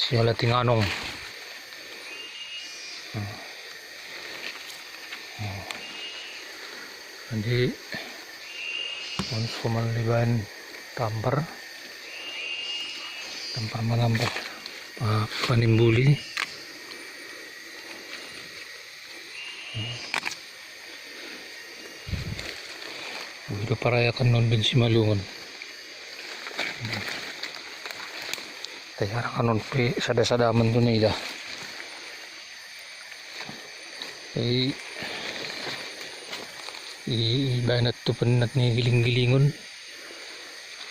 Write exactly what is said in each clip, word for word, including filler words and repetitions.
Siala tinganong. Jadi, once ko man libayan tampar, tampar manambar, pa-, panimbuli. Udah parayakan non ben simalungan. Tayara kanon pe sada-sada man tu na ida. I, i, banat tu penat ni giling-gilingon.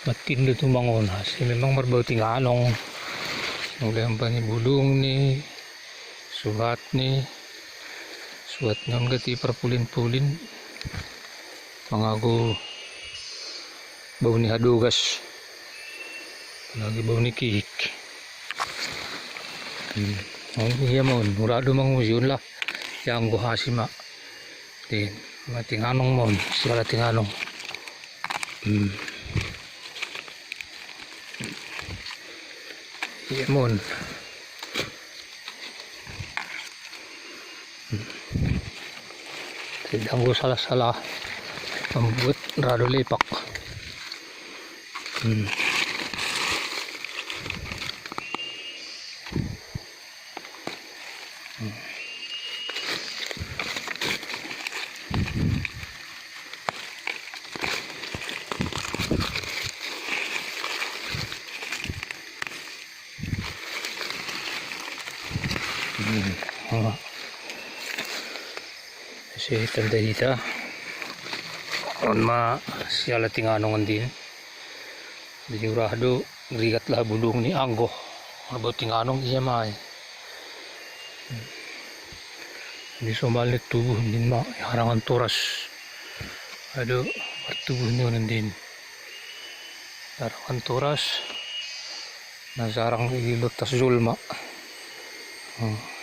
Matin do tu mangon. Si memang marbau tinganong. Mulai ampa ni bulung ni. Suhat ni. Suhat non gati parpulin-pulin. Mangago bau ni hadugas. Lagi bau ni kihik. Hmm. Oh, iya mon. Murado mangusion lah. Yang go hasi ma. Di, ma tinganong mon. Siala tinganong. Hmm. Iya mon. Tidak usah salah-salah membuat rado lepak. Hmm. Hmm. Si tanda hita. On ma siala tinganong andin. Di urah do rigat lah bulung ni anggo. Marbau tinganong iya mai. Di somal ni tubuh andin ma harangan toras. Ado, martubuh ni on andin. Harangan toras. Na jarang di lotas jolma. Hmm.